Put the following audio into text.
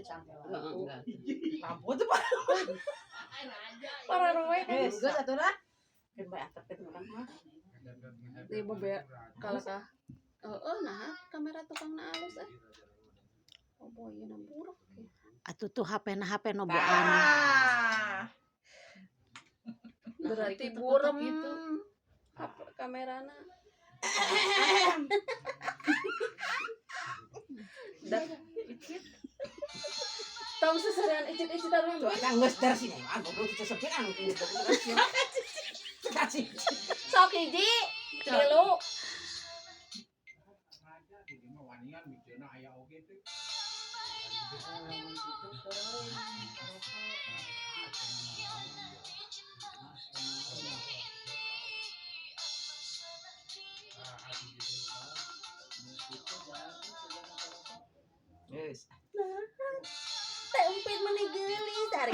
Heeh, enggak. Lampu tuh, Pak. Para roe kan. Geus atuh lah. Keun bae atep teh urang mah. Di bobe kalah kah. Heeh, nah kamera tukangna alus eh. Oh boy, na buruk. Atuh tuh HP na HP nu boan. Ah. Berarti Gitu, burem gitu. HP kamerana. Da. Tong seserian icit-icitan mah. Tuh eta geus dar sini. Ah, goblok teu sepi anu tuh. Kasih. Sok hiji, tilu. Geus. Teh empit meni geulis hari.